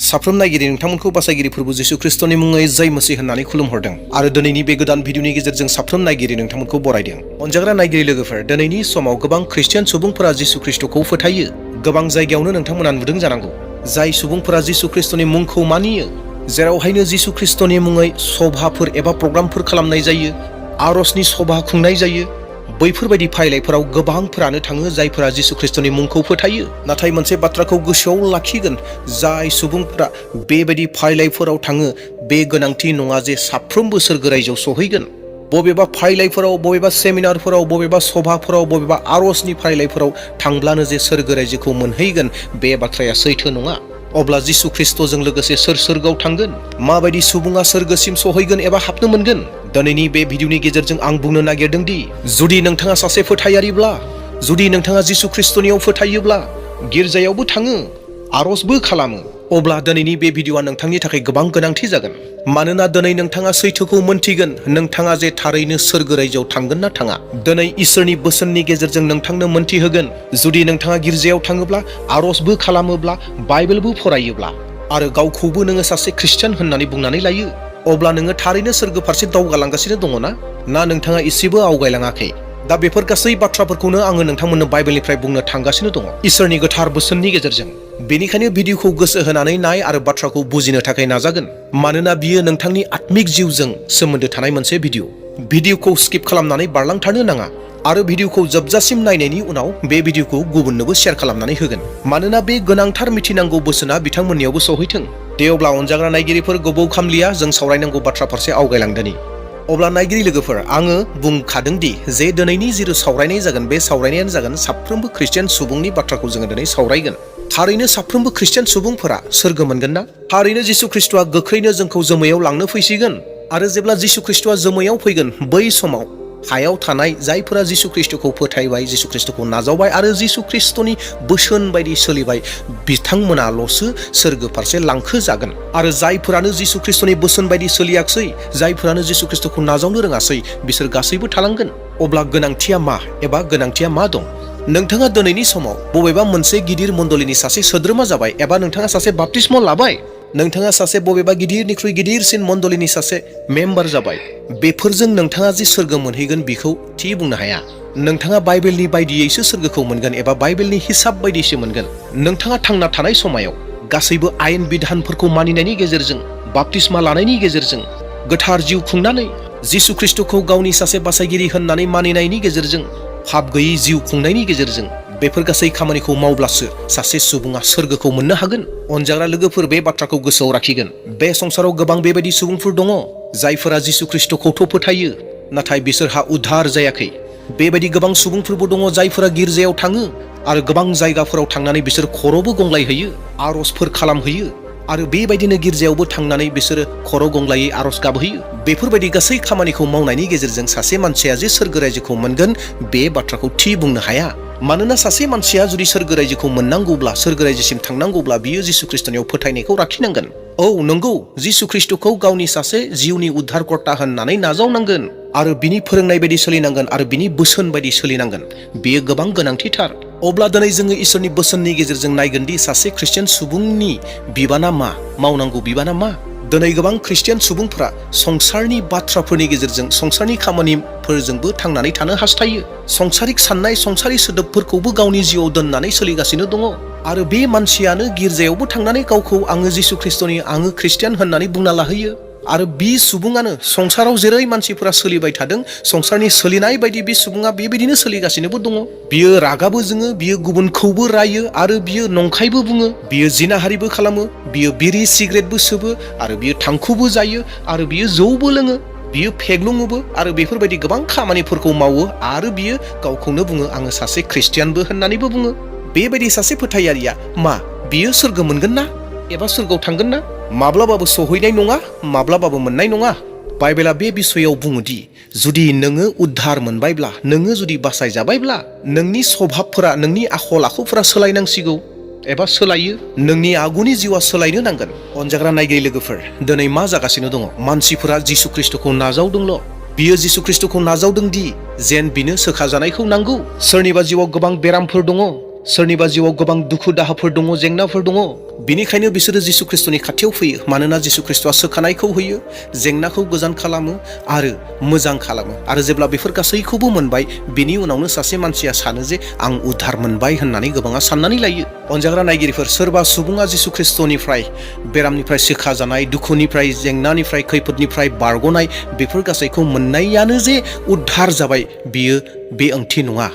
साफ्रोम नायगिरि नोंथांमोनखौ बासायगिरि प्रभु जिसु ख्रिस्टनि मुङै जय मसीह होननानै खुलुमहरदों आरो दिनैनि बे गोदान भिडिअनि गेजेरजों साफ्रोम नायगिरि नोंथांमोनखौ बरायदों। अनजाग्रा नायगिरि लोगोफोर, दिनैनि समाव गोबां ख्रिस्टियान सुबुंफोरा जिसु ख्रिस्टखौ फोथायो। गोबां जायगायावनो नोंथांमोना नुदों जानांगौ, जाय सुबुंफोरा जिसु ख्रिस्टनि मुंखौ मानियो, जेरावहायनो जिसु ख्रिस्टनि मुङै सभाफोर एबा प्रग्रामफोर खालामनाय जायो, आरजनि सभा खुंनाय जायो। बैफोरबायदि फाइलाइफोराव गोबांफोरानो थाङो जायफोरा जिसु ख्रिस्टनि मुंखौ फोथायो। नाथाय मोनसे बाथ्राखौ गोसोआव लाखिगोन, जाय सुबुंफोरा बेबायदि फाइलाइफोराव थाङो, बे गोनांथि नङा जे साफ्रोमबो सोरगो रायजोआव सहैगोन। बबेबा फाइलाइफोराव, बबेबा सेमिनारफोराव, बबेबा सभाफोराव, बबेबा आरजनि फाइलाइफोराव थांब्लानो जे सोरगो रायजोखौ मोनहैगोन, बे बाथ्राया सैथो नङा। अब्ला जिसु ख्रिस्टजों लोगोसे सोर सोरगोआव थांगोन? माबायदि सुबुङा सोरगोसिम सहैगोन एबा हाबनो मोनगोन? दिनैनि बे भिडिअनि गेजेरजों आं बुंनो नागिरदों दि जुदि नोंथाङा सासे फोथायारिब्ला, जुदि नोंथाङा जिसु ख्रिस्टनियाव फोथायोब्ला, गिर्जायावबो थाङो, आरजबो खालामो, अब्ला दिनैनि बे भिडिअआ नोंथांनि थाखाय गोबां गोनांथि जागोन। मानोना दिनै नोंथाङा सैथोखौ मोनथिगोन, नोंथाङा जे थारैनो सोरगो रायजोआव थांगोन ना थाङा। दिनै इसोरनि बोसोननि गेजेरजों नोंथांनो मोनथिहोगोन, जुदि नोंथाङा गिर्जायाव थाङोब्ला, आरजबो खालामोब्ला, बाइबेलबो फरायोब्ला आरो गावखौबो नोङो सासे ख्रिस्टियान होननानै बुंनानै लायो, अब्ला नोङो थारैनो सोरगो फारसे दावगालांगासिनो दङ ना नोंथाङा एसेबो आवगायलाङाखै? दा बेफोर गासै बाथ्राफोरखौनो आङो नोंथांमोननो बाइबेलनिफ्राय बुंनो थांगासिनो दङ, इसोरनि गोथार बोसोननि गेजेरजों। बेनिखायनो भिडिअखौ गोसो होनानै नाय आरो बाथ्राखौ बुजिनो थाखाय नाजागोन, मानोना बियो नोंथांनि आत्मिक जिउजों सोमोन्दो थानाय मोनसे भिडिअखौ स्किप खालामनानै बारलांथारनो नाङा आरो भिडिअखौ जोबजासिम नायनायनि उनाव बे भिडिअखौ गुबुननोबो शेयार खालामनानै होगोन, मानोना बे गोनांथार मिथिनांगौ बोसोना बिथांमोननियावबो सहैथों। दे अब्ला अनजाग्रा नायगिरिफोर, गोबाव खामलिया, जों सावरायनांगौ बाथ्रा फारसे आवगायलांदोनि। अब्ला नायगिरि लोगोफोर, आङो बुंखादों दि जे दिनैनि जिथु सावरायनाय जागोन, बे सावरायनायानो जागोन साफ्रोमबो ख्रिस्टियान सुबुंनि बाथ्राखौ जोङो दिनै सावरायगोन। थारैनो साफ्रोमबो ख्रिस्टियान सुबुंफोरा सोरगो मोनगोन ना? थारैनो जिसु ख्रिस्टआ गोख्रैनो जोंखौ जोमैयाव लांनो फैसिगोन आरो जेब्ला जिसु ख्रिस्टआ जोमैयाव फैगोन, बै समाव हायाव थानाय जायफोरा जिसु ख्रिस्टखौ फोथायबाय, जिसु ख्रिस्टखौ नाजावबाय आरो जिसु ख्रिस्टनि बोसोन बायदि सोलिबाय, बिथांमोनाल'सो सोरगो फारसे लांखोजागोन। आरो जायफोरानो जिसु ख्रिस्टनि बोसोन बायदि सोलियाखै, जायफोरानो जिसु ख्रिस्टखौ नाजावनो रोङासै, बिसोर गासैबो थालांगोन। अब्ला गोनांथिया मा एबा गोनांथिया मा दं? नोंथाङा दिनैनि समाव बबेबा मोनसे गिदिर मण्डलीनि सासे सोद्रोमा जाबाय, एबा नोंथाङा सासे बाप्तिस्म लाबाय, नोंथाङा सासे बबेबा गिदिरनिख्रुइ गिदिरसिन मण्डलीनि सासे मेम्बार जाबाय, बेफोरजों नोंथाङा जे सोरगो मोनहैगोन बेखौ थि बुंनो हाया। नोंथाङा बाइबेलनि बायदियैसो सोरगोखौ मोनगोन एबा बाइबेलनि हिसाब बायदिसो मोनगोन। नोंथाङा थांना थानाय समायाव गासैबो आयेन बिधानफोरखौ मानिनायनि गेजेरजों, बाप्तिस्मा लानायनि गेजेरजों, गोथार जिउ खुंनानै, जिसु ख्रिस्टखौ गावनि सासे बासायगिरि होननानै मानिनायनि गेजेरजों, पाप गैयै जिउ खुंनायनि गेजेरजों, बेफोर गासै खामानिखौ मावब्लासो सासे सुबुङा सोरगोखौ मोननो हागोन। अनजाग्रा लोगोफोर, बे बाथ्राखौ गोसोआव लाखिगोन। बे संसाराव गोबां बेबायदि सुबुंफोर दङ, जायफोरा जिसु ख्रिस्टखौथ' फोथायो, नाथाय बिसोरहा उद्धार जायाखै। बेबायदि गोबां सुबुंफोरबो दङ, जायफोरा गिर्जायाव थाङो आरो गोबां जायगाफोराव थांनानै बिसोर खर'बो गंग्लायहैयो, आरजफोर खालामहैयो आरो बेबायदिनो गिर्जायावबो थांनानै बिसोरो खर' गंग्लायै आरज गाबहैयो। बेफोरबायदि गासै खामानिखौ मावनायनि गेजेरजों सासे मानसिया जे सोरगो रायजोखौ मोनगोन, बे बाथ्राखौ थि बुंनो हाया। मानोना सासे मानसिया जुदि सोरगो रायजोखौ मोननांगौब्ला, सोरगो रायजोसिम थांनांगौब्ला, बियो जिसु ख्रिस्टनियाव फोथायनायखौ लाखिनांगोन। औ नंगौ, जिसु ख्रिस्टखौ गावनि सासे जिउनि उद्धारकर्ता होननानै नाजावनांगोन आरो बिनि फोरोंनाय बायदि सोलिनांगोन आरो बिनि बोसोन बायदि सोलिनांगोन। बेयो गोबां गोनांथिथार। अब्ला दिनै जोङो इसोरनि बोसोननि गेजेरजों नायगोन दि सासे ख्रिस्टियान सुबुंनि बिबाना मा, मावनांगौ बिबाना मा। दिनै गोबां ख्रिस्टियान सुबुंफोरा संसारनि बाथ्राफोरनि गेजेरजों, संसारनि खामानिफोरजोंबो थांनानै थानो हास्थायो। संसारिक साननाय, संसारि सोदोबफोरखौबो गावनि जिउआव दोननानै सोलिगासिनो दङ आरो बे मानसियानो गिर्जायावबो थांनानै गावखौ आङो जिसु ख्रिस्टनि, आङो ख्रिस्टियान होननानै बुंना लाहैयो। आरो बे सुबुङानो संसाराव जेरै मानसिफोरा सोलिबाय थादों, संसारनि सोलिनाय बायदि बे सुबुङा बेबायदिनो सोलिगासिनोबो दङ। बियो रागाबो जोङो, बियो गुबुनखौबो रायो आरो बियो नंखायबो बुङो, बियो जिनाहारिबो खालामो, बियो बिरि सिगारेटबो सोबो आरो बियो थांखुबो जायो आरो बियो जौबो लोङो, बियो फेग्लुङोबो आरो बेफोरबायदि गोबां खामानिफोरखौ मावो आरो बियो गावखौनो बुङो आङो सासे ख्रिस्टियानबो होननानैबो बुङो। बेबायदि सासे फोथायारिया मा, बियो सोरगो मोनगोन ना एबा सोरगोआव थांगोन ना? माब्लाबाबो सहैनाय नङा, माब्लाबाबो मोननाय नङा। बाइबेला बे बिसयाव बुङोदि जुदि नोङो उद्धार मोनबायब्ला, नोङो जुदि बासायजाबायब्ला, नोंनि स्वभाबफोरा, नोंनि आखल आखुफोरा सोलायनांसिगौ एबा सोलायो। नोंनि आगुनि जिउआ सोलायनो नांगोन। अनजाग्रा नायगिरि लोगोफोर, दिनै मा जागासिनो दङ? मानसिफोरा जिसु ख्रिस्टखौ नाजावदोंल'। बियो जिसु ख्रिस्टखौ नाजावदों दि जेन बिनो सोखाजानायखौ नांगौ। सोरनिबा जिउआव गोबां बेरामफोर दङ, सोरनिबा जिउआव गोबां दुखु दाहाफोर दङ, जेंनाफोर दङ। बिनिखायनो बिसोरो जिसु ख्रिस्टनि खाथियाव फैयो, मानोना जिसु ख्रिस्टआ सोखानायखौ होयो, जेंनाखौ गोजान खालामो आरो मोजां खालामो। आरो जेब्ला बेफोर गासैखौबो मोनबाय, बिनि उनावनो सासे मानसिया सानो जे आं उद्धार मोनबाय होननानै गोबाङा साननानै लायो। अनजाग्रा नायगिरिफोर, सोरबा सुबुङा जिसु ख्रिस्टनिफ्राय बेरामनिफ्राय सोखाजानाय, दुखुनिफ्राय, जेंनानिफ्राय, खैफोदनिफ्राय बारग'नाय, बेफोर गासैखौ मोननायानो जे उद्धार जाबाय, बियो बे ओंथि नङा।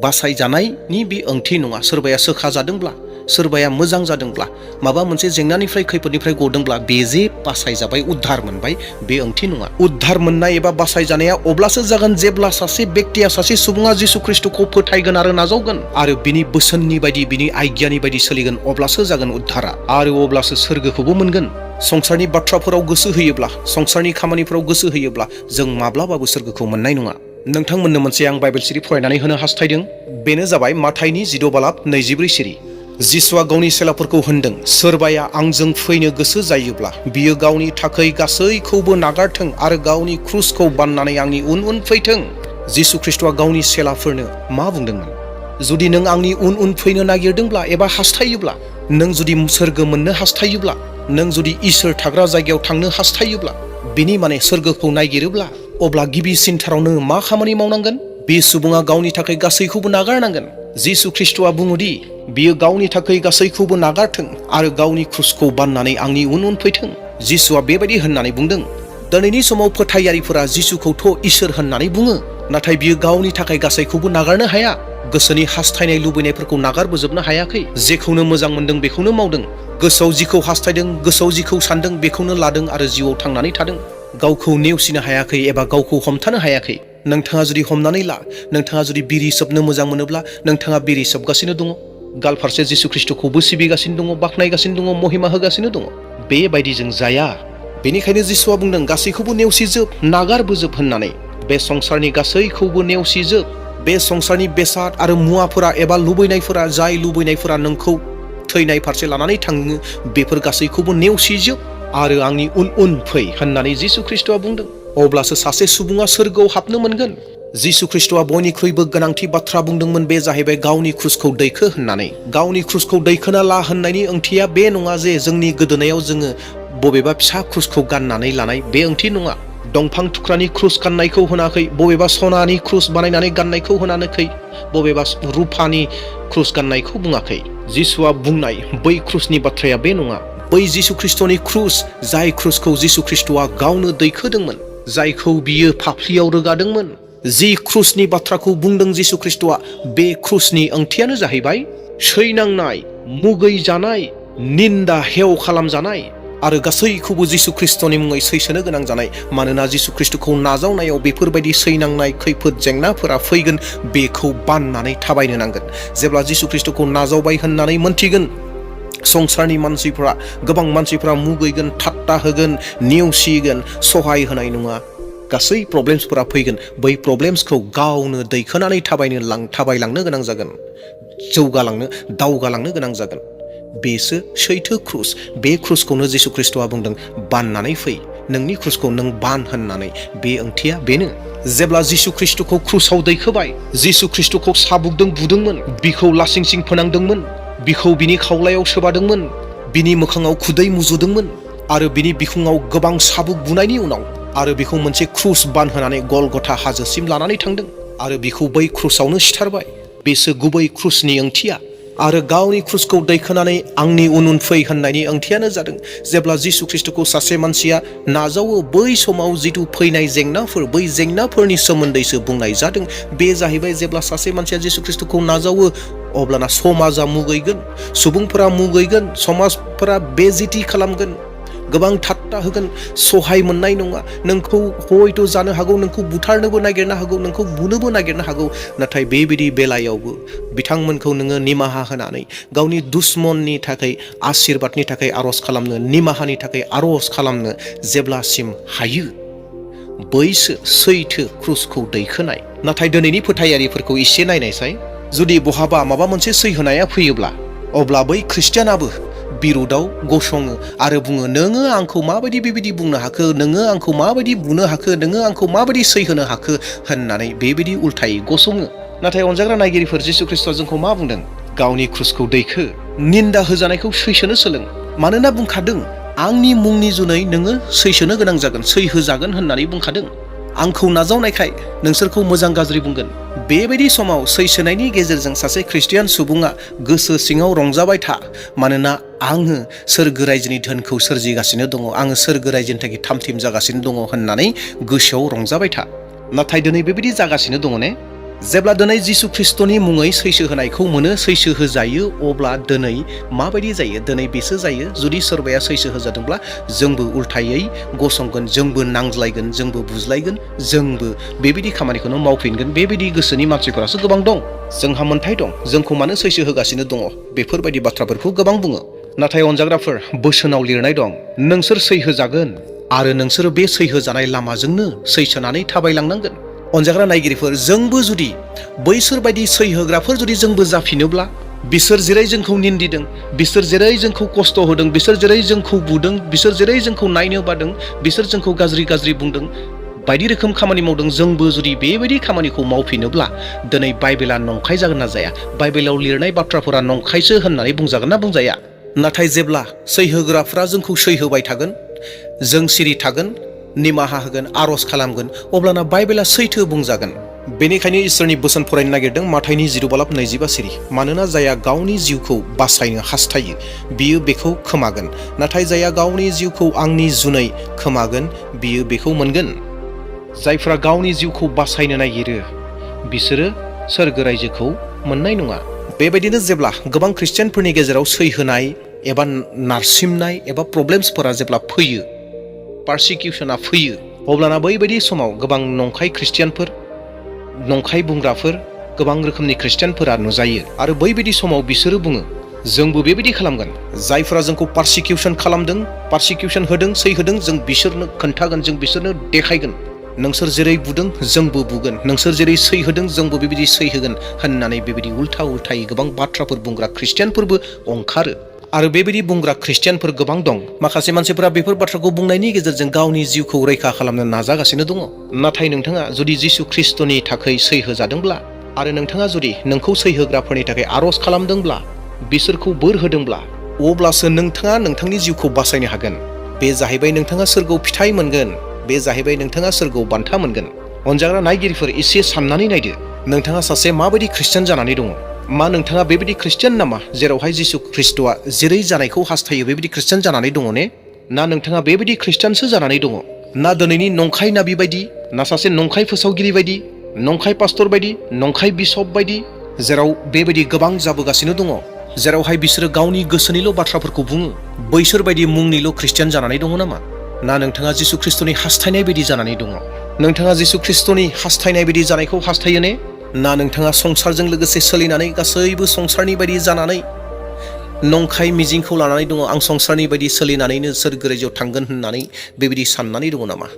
बासायजानायनि बे ओंथि नङा। सोरबाया सोखाजादोंब्ला, सोरबाया मोजां जादोंब्ला, माबा मोनसे जेंनानिफ्राय खैफोदनिफ्राय गदोंब्ला बे जे बासायजाबाय, उद्धार मोनबाय, बे ओंथि नङा। उद्धार मोननाय एबा बासायजानाया अब्लासो जागोन जेब्ला सासे बेक्तिया, सासे सुबुङा जिसु ख्रिस्टखौ फोथायगोन आरो नाजावगोन आरो बिनि बोसोननि बायदि, बिनि आज्ञानि बायदि सोलिगोन। अब्लासो जागोन उद्धारा आरो अब्लासो सोरगोखौबो मोनगोन। संसारनि बाथ्राफोराव गोसो होयोब्ला, संसारनि खामानिफोराव गोसो होयोब्ला जों माब्लाबाबो सोरगोखौ मोननाय नङा। नोंथांमोननो मोनसे आं बाइबेल सिरि फरायनानै होनो हास्थायदों। बेनो जाबाय माथाइनि 16:24 सिरि। जिसुआ गावनि सेलाफोरखौ होनदों, सोरबाया आंजों फैनो गोसो जायोब्ला बियो गावनि थाखै गासैखौबो नागारथों आरो गावनि क्रुसखौ बाननानै आंनि उन उन फैथों। जिसु ख्रिस्टआ गावनि सेलाफोरनो मा बुंदोंमोन? जुदि नों आंनि उन उन फैनो नागिरदोंब्ला एबा हास्थायोब्ला, नों जुदि सोरगो मोननो हास्थायोब्ला, नों जुदि इसोर थाग्रा जायगायाव थांनो हास्थायोब्ला, बिनि माने सोरगोखौ नागिरोब्ला, अब्ला गिबिसिनथारावनो मा खामानि मावनांगोन? बे सुबुङा गावनि थाखाय गासैखौबो नागारनांगोन। जिसु ख्रिस्टआ बुङोदि बियो गावनि थाखाय गासैखौबो नागारथों आरो गावनि क्रुसखौ बाननानै आंनि उन उन फैथों। जिसुआ बेबायदि होननानै बुंदों। दिनैनि समाव फोथायारिफोरा जिसुखौथ' इसोर होननानै बुङो, नाथाय बियो गावनि थाखाय गासैखौबो नागारनो हाया। गोसोनि हास्थायनाय लुबैनायफोरखौ नागारबोजोबनो हायाखै। जेखौनो मोजां मोनदों बेखौनो मावदों। गोसोआव जिखौ हास्थायदों, गोसोआव जिखौ सानदों बेखौनो लादों आरो जिउआव थांनानै थादों। गावखौ नेवसिनो हायाखै एबा गावखौ हमथानो हायाखै। नोंथाङा जुदि हमनानै ला, नोंथाङा जुदि बिरि सोबनो मोजां मोनोब्ला नोंथाङा बिरि सोबगासिनो दङ। गाल फारसे जिसु ख्रिस्टखौबो सिबिगासिनो दङ, बाख्नायगासिनो दङ, महिमा होगासिनो दङ। बेबायदि जों जाया। बेनिखायनो जिसुआ बुंदों, गासैखौबो नेवसिजोब, नागारबोजोब होननानै। बे संसारनि गासैखौबो नेवसिजोब। बे संसारनि बेसाद आरो मुवाफोरा एबा लुबैनायफोरा, जाय लुबैनायफोरा नोंखौ थैनाय फारसे लानानै थाङो, बेफोर गासैखौबो नेवसिजोब आरो आंनि उन उन फै होननानै जिसु ख्रिस्टआ बुंदों। अब्लासो सासे सुबुङा सोरगोआव हाबनो मोनगोन। जिसु ख्रिस्टआ बयनिख्रुइबो गोनांथि बाथ्रा बुंदोंमोन, बे जाहैबाय गावनि क्रुसखौ दैखो होननानै। गावनि क्रुसखौ दैखोना ला होननायनि ओंथिया बे नङा जे जोंनि गोदोनायाव जोङो बबेबा फिसा क्रुसखौ गाननानै लानाय, बे ओंथि नङा। दंफां थुख्रानि क्रुस गाननायखौ होनाखै, बबेबा सनानि क्रुस बानायनानै गाननायखौ होनाखै, बबेबा रुफानि क्रुस गाननायखौ बुङाखै। जिसुआ बुंनाय बै क्रुसनि बाथ्राया बे नङा। बै जिसु ख्रिस्टनि क्रुस, जाय क्रुसखौ जिसु ख्रिस्टआ गावनो दैखोदोंमोन, जायखौ बियो फाफ्लियाव रोगादोंमोन। जि क्रुसनि बाथ्राखौ बुंदों जिसु ख्रिस्टआ, बे क्रुसनि ओंथियानो जाहैबाय सैनांनाय, मुगै जानाय, निन्दा हेव खालामजानाय आरो गासैखौबो जिसु ख्रिस्टनि मुङै सैसोनो गोनां जानाय। मानोना जिसु ख्रिस्टखौ नाजावनायाव बेफोरबायदि सैनांनाय, खैफोद, जेंनाफोरा फैगोन। बेखौ बाननानै थाबायनो नांगोन। जेब्ला जिसु ख्रिस्टखौ नाजावबाय होननानै मोनथिगोन, संसारनि मानसिफ्रा, गोबां मानसिफ्रा मुगैगोन, ठाट्टा होगोन, नेवसिगोन, सहाय होनाय नङा। गासै प्रब्लेम्सफोरा फैगोन। बै प्रब्लेम्सखौ गावनो दैखोनानै थाबायलांनो गोनां जागोन, जौगालांनो, दावगालांनो गोनां जागोन। बेसो सैथो क्रुस। बे क्रुसखौनो जिसु ख्रिस्टआ बुंदों, बाननानै फै, नोंनि क्रुसखौ नों बान होननानै। बे ओंथिया बेनो। जेब्ला जिसु ख्रिस्टखौ क्रुसाव दैखोबाय, जिसु ख्रिस्टखौ साबुकदों बुदोंमोन, बिखौ लासिंसिं फोनांदोंमोन, बिखौ बिनि खावलायाव सोबादोंमोन, बिनि मोखाङाव खुदै मुजुदोंमोन आरो बिनि बिखुङाव गोबां साबुक बुनायनि उनाव आरो बिखौ मोनसे क्रुस बानहोनानै गलगथा हाजोसिम लानानै थांदों आरो बिखौ बै क्रुसावनो सिथारबाय। बेसो गुबै क्रुसनि ओंथिया। आरो गावनि क्रुसखौ दैखोनानै आंनि उन उन फै होननायनि ओंथियानो जादों, जेब्ला जिसु ख्रिस्टखौ सासे मानसिया नाजावो, बै समाव जिथु फैनाय जेंनाफोर, बै जेंनाफोरनि सोमोन्दैसो बुंनाय जादों। बे जाहैबाय जेब्ला सासे मानसिया जिसु ख्रिस्टखौ नाजावो, अब्लाना समाजा मुगैगोन, सुबुंफोरा मुगैगोन, समाजफोरा बेजिति खालामगोन, गोबां ठाट्टा होगोन, सहाय मोननाय नङा। नोंखौ हयथ' जानो हागौ, नोंखौ बुथारनोबो नागिरनो हागौ, नोंखौ बुनोबो नागिरनो हागौ। नाथाय बेबायदि बेलायावबो बिथांमोनखौ नोङो निमाहा होनानै गावनि दुश्मननि थाखाय आशीर्बादनि थाखाय आर'ज खालामनो, निमाहानि थाखाय आर'ज खालामनो जेब्लासिम हायो, बैसो सैथो क्रुसखौ दैखोनाय। नाथाय दिनैनि फोथायारिफोरखौ एसे नायनायसाय। जुदि बहाबा माबा मोनसे सै होनाया फैयोब्ला, अब्ला बै ख्रिस्टियानाबो बिरुदाव गसङो आरो बुङो, नोङो आंखौ माबायदि बेबायदि बुंनो हाखो, नोङो आंखौ माबायदि बुनो हाखो, नोङो आंखौ माबायदि सै होनो हाखो होननानै बेबायदि उल्थायै गसङो। नाथाय अनजाग्रा नायगिरिफोर जिसु ख्रिस्टआ जोंखौ मा बुंदों? गावनि क्रुसखौ दैखो, निन्दा होजानायखौ सैसोनो सोलों। मानोना बुंखादों, आंनि मुंनि जुनै नोङो सैसोनो गोनां जागोन, सैहोजागोन होननानै बुंखादों। आंखौ नाजावनायखाय नोंसोरखौ मोजां गाज्रि बुंगोन। बेबायदि समाव सैसोनायनि गेजेरजों सासे ख्रिस्टियान सुबुङा गोसो सिङाव रंजाबाय था, मानोना आङो सोरगो रायजोनि धोनखौ सोरजिगासिनो दङ, आङो सोरगो रायजोनि थाखाय थामथिम जागासिनो दङ होननानै गोसोआव रंजाबाय था। नाथाय दिनै बेबायदि जागासिनो दङ ने? जेब्ला दिनै जिसु ख्रिस्टनि मुङै सैसो होनायखौ मोनो, सैसो होजायो, अब्ला दिनै माबायदि जायो? दिनै बेसो जायो, जुदि सोरबाया सैसो होजादोंब्ला जोंबो उल्थायै गसंगोन, जोंबो नांज्लायगोन, जोंबो बुज्लायगोन, जोंबो बेबायदि खामानिखौनो मावफिनगोन। बेबायदि गोसोनि मानसिफोरासो गोबां दं। जोंहा मोन्थाय दं, जोंखौ मानो सैसो होगासिनो दङ, बेफोरबायदि बाथ्राफोरखौ गोबां बुङो। नाथाय अनजाग्राफोर, बोसोनाव लिरनाय दं, नोंसोर सैहोजागोन आरो नोंसोर बे सैहोजानाय लामाजोंनो सैसोनानै थाबायलांनांगोन। अनजाग्रा नायगिरिफोर, जोंबो जुदि बैसोरबायदि सैहोग्राफोर जुदि जोंबो जाफिनोब्ला, बिसोर जेरै जोंखौ निन्दिदों, बिसोर जेरै जोंखौ खस्थ' होदों, बिसोर जेरै जोंखौ बुदों, बिसोर जेरै जोंखौ नायनो बादों, बिसोर जोंखौ गाज्रि गाज्रि बुंदों, बायदि रोखोम खामानि मावदों, जोंबो जुदि बेबायदि खामानिखौ मावफिनोब्ला दिनै बाइबेला नंखाय जागोन ना जाया? बाइबेलाव लिरनाय बाथ्राफोरा नंखायसो होननानै बुंजागोन ना बुंजाया? नाथाय जेब्ला सैहोग्राफ्रा जोंखौ सैहोबाय थागोन, जों सिरि थागोन, निमाहा होगोन, आर'ज खालामगोन, अब्लाना बाइबेला सैथो बुंजागोन। बेनिखायनो इसोरनि बोसोन फरायनो नागिरदों माथाइनि 10:25 सिरि। मानोना जाया गावनि जिउखौ बासायनो हास्थायो, बियो बेखौ खोमागोन, नाथाय जाया गावनि जिउखौ आंनि जुनै खोमागोन, बियो बेखौ मोनगोन। जायफ्रा गावनि जिउखौ बासायनो नागिरो, बिसोरो सोरगो रायजोखौ मोननाय नङा। बेबायदिनो जेब्ला गोबां ख्रिस्टियानफोरनि गेजेराव सैहोनाय एबा नारसिमनाय एबा प्रब्लेम्सफोरा जेब्ला फैयो, पारसिकिउसना फैयो, अब्लाना बैबायदि समाव गोबां नंखाय ख्रिस्टियानफोर, नंखाय बुंग्राफोर, गोबां रोखोमनि ख्रिस्टियानफोरा नुजायो। आरो बैबायदि समाव बिसोरो बुङो, जोंबो बेबायदि खालामगोन। जायफोरा जोंखौ पारसिकिउसन खालामदों, पारसिकिउसन होदों, सैहोदों, जों बिसोरनो खोन्थागोन, जों बिसोरनो देखायगोन, नोंसोर जेरै बुदों जोंबो बुगोन, नोंसोर जेरै सैहोदों जोंबो बेबायदि सैहोगोन होननानै बेबायदि उल्था उल्थायै गोबां बाथ्राफोर बुंग्रा ख्रिस्टियानफोरबो ओंखारो। आरो बेबायदि बुंग्रा ख्रिस्टियानफोर गोबां दं। माखासे मानसिफोरा बेफोर बाथ्राखौ बुंनायनि गेजेरजों गावनि जिउखौ रैखा खालामनो नाजागासिनो दङ। नाथाय नोंथाङा जुदि जिसु ख्रिस्टनि थाखाय सैहोजादोंब्ला, आरो नोंथाङा जुदि नोंखौ सैहोग्राफोरनि थाखाय आर'ज खालामदोंब्ला, बिसोरखौ बोर होदोंब्ला, अब्लासो नोंथाङा नोंथांनि जिउखौ बासायनो हागोन। बे जाहैबाय नोंथाङा सोरगोआव फिथाइ मोनगोन, बे जाहैबाय नोंथाङा सोरगोआव बान्था मोनगोन। अनजाग्रा नायगिरिफोर, एसे साननानै नायदो, नोंथाङा सासे माबायदि ख्रिस्टियान जानानै दङ? मा नोंथाङा बेबायदि ख्रिस्टियान नामा जेरावहाय जिसु ख्रिस्टआ जेरै जानायखौ हास्थायो बेबायदि ख्रिस्टियान जानानै दङ ने? ना नोंथाङा बेबायदि ख्रिस्टियानसो जानानै दङ? ना दिनैनि नंखाय नाबि बायदि, ना सासे नंखाय फोसावगिरि बायदि, नंखाय पास्टर बायदि, नंखाय बिशप बायदि, जेराव बेबायदि गोबां जाबोगासिनो दङ, जेरावहाय बिसोरो गावनि गोसोनिल' बाथ्राफोरखौ बुङो, बैसोर बायदि मुंनिल' ख्रिस्टियान जानानै दङ नामा? ना नोंथाङा जिसु ख्रिस्टनि हास्थायनाय बायदि जानानै दङ? नोंथाङा जिसु ख्रिस्टनि हास्थायनाय बायदि जानायखौ हास्थायो ने? ना नोंथाङा संसारजों लोगोसे सोलिनानै गासैबो संसारनि बायदि जानानै नंखाय मिजिंखौ लानानै दङ, आं संसारनि बायदि सोलिनानैनो सोरगो रायजोआव थांगोन होननानै बेबायदि साननानै दङ नामा?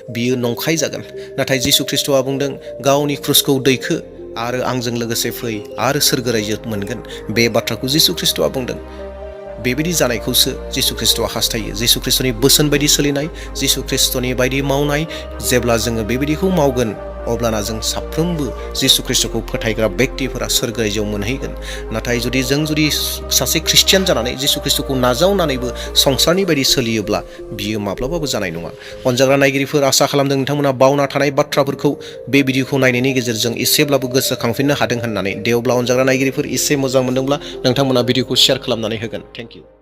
बियो नंखाय जागोन। नाथाय जिसु ख्रिस्टआ बुंदों, गावनि क्रुसखौ दैखो आरो आंजों लोगोसे फै आरो सोरगो रायजो मोनगोन। बे बाथ्राखौ जिसु ख्रिस्टआ बुंदों। बेबायदि जानायखौसो जिसु ख्रिस्टआ हास्थायो। जिसु ख्रिस्टनि बोसोन बायदि सोलिनाय, जिसु ख्रिस्टनि बायदि मावनाय। जेब्ला जोङो बेबायदिखौ मावगोन, अब्लाना जों साफ्रोमबो जिसु ख्रिस्टखौ फोथायग्रा व्यक्तिफोरा सोरगो रायजोआव मोनहैगोन। नाथाय जुदि सासे ख्रिस्टियान जानानै जिसु ख्रिस्टखौ नाजावनानैबो संसारनि बायदि सोलियोब्ला, बियो माब्लाबाबो जानाय नङा। अनजाग्रा नायगिरिफोर, आसा खालामदों नोंथांमोना बावना थानाय बाथ्राफोरखौ बे भिडिअखौ नायनायनि गेजेरजों एसेब्लाबो गोसोखांफिननो हादों होननानै। दे अब्ला अनजाग्रा नायगिरिफोर, एसे मोजां मोनदोंब्ला नोंथांमोना भिडिअखौ शेयार खालामनानै होगोन। Thank you.